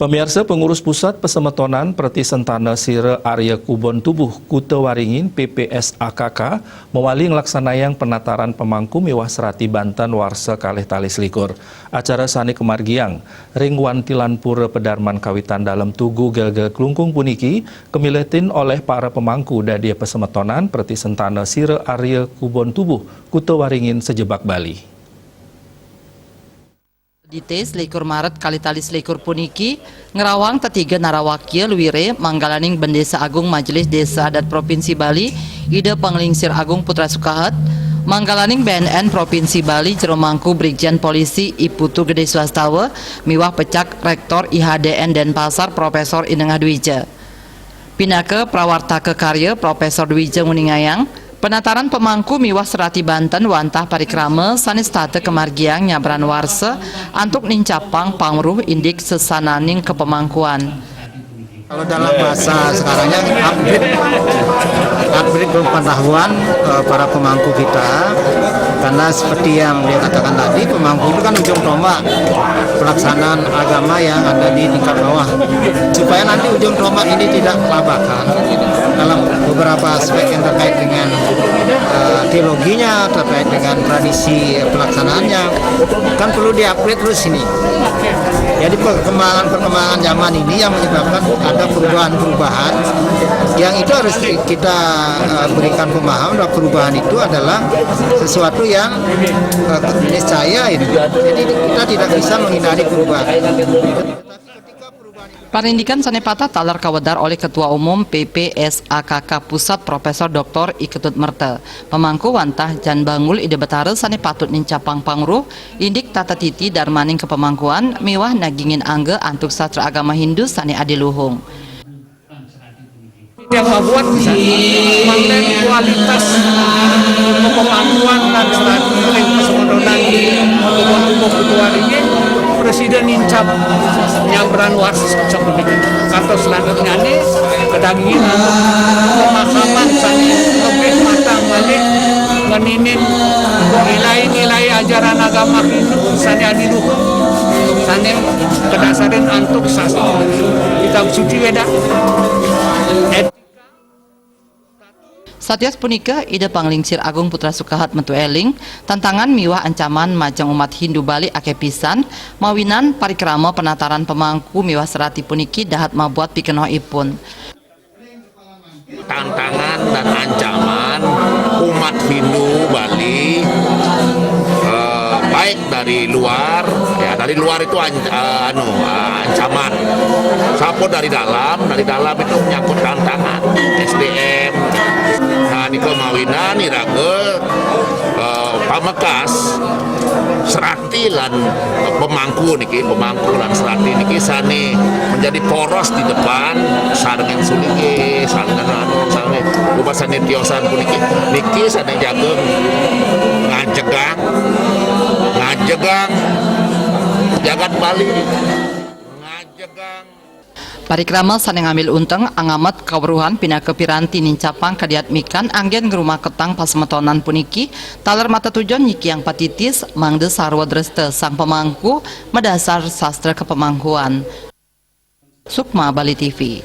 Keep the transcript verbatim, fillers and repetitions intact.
Pamiarsa, Pengurus Pusat Pasemetonan Pertisentana Sira Arya Kubon Tubuh Kuta Waringin, P P S A K K, mawali nglaksanayang penataran pemangku miwah serati Banten warsa kalih tali selikur. Acara sane kamargiang ring Wantilanpura Pedarman Kawitan Dalem Tugu Gelgel Klungkung puniki kamiletin olih para pemangku dadi pasemetonan Pertisentana Sira Arya Kubon Tubuh Kuta Waringin sajebag Bali. Dite selikur Maret kalih tali selikur puniki ngrawang tetiga narawakya luire manggalaning Bendesa Agung Majelis Desa Adat Provinsi Bali, Ida Panglingsir Agung Putra Sukahet, manggalaning B N N Provinsi Bali, Jero Mangku Brigjen Polisi I Putu Gede Swastawa, miwah pecak Rektor I H D N Denpasar Profesor I Nengah Dwija. Pinaka prawartaka karya, Profesor Dwija nguningayang, penataran pemangku miwah serati Banten wantah parikrama sane setata kamargiang nyabran warsa antuk nincapang pangweruh indik sesananing kapemangkuan. Kalau dalam bahasa sekarangnya, upgrade, upgrade pengetahuan eh, para pemangku kita, karena seperti yang dia katakan tadi, pemangku itu kan ujung tombak pelaksanaan agama yang ada di tingkat bawah. Supaya nanti ujung tombak ini tidak kelabakan dalam beberapa aspek yang terkait dengan eh, teologinya, terkait dengan tradisi pelaksanaannya, kan perlu di-upgrade terus ini. Jadi perkembangan-perkembangan zaman ini yang menyebabkan ada perubahan-perubahan yang itu harus kita eh, berikan pemahaman bahwa perubahan itu adalah sesuatu yang eh, niscaya itu. Jadi kita tidak bisa menghindari perubahan. Parindikan sane pateh taler kawedar olih Ketua Umum P P S A K K Pusat Profesor Doktor I Ketut Merta. Pemangku wantah jan banggul Ida Betara sane patut nincapang pangweruh indik tata titi darmaning kapemangkuan miwah nagingin angga antuk sastra agama Hindu sane adiluhung. Yang membuat bisa mangda kualitas pemangkuan lan stadium ring pasemedonan di Kubon Tubuh Kuta Waringin, Presiden nincap nyabran warsa sapuniki. Kantos selanjutnyane, kadagingin pemahaman sane lebih matang malih ngeninin nilai-nilai ajaran agama Hindu sane adiluhung, sane kadasarin antuk sastra Kitab Suci Weda. Satyos punika, Ida Panglingsir Agung Putra Sukahat metu eling, tantangan miwah ancaman majeng umat Hindu Bali akeh pisan, mawinan parikrama penataran pemangku miwah serati puniki dahat mabuat pikenohipun. Tantangan dan ancaman umat Hindu Bali, eh, baik dari luar, ya, dari luar itu an- eh, anu eh, ancaman. Sampun dari dalam, dari dalam itu menyangkut tantangan S D M. Nah, nika mawinan iraga eh, pamekas serati lan eh, pemangku niki, pemangku lan serati niki sane menjadi poros di depan, sarengin sulinggih, sarengin anu, sarengin upasane tiosan puniki. Niki sane jaga ngajegang, ngajegang jagat Bali, ngajegang. Parikrama sane ngambil unteng angamet kaweruhan pinaka piranti nincapang kadiatmikan anggen ngrumaketang pasemetonan puniki, taler matetujon nyikiang patitis mangda sarwa dresta sang pemangku madasar sastra kapemangkuan. Sukma, Bali T V.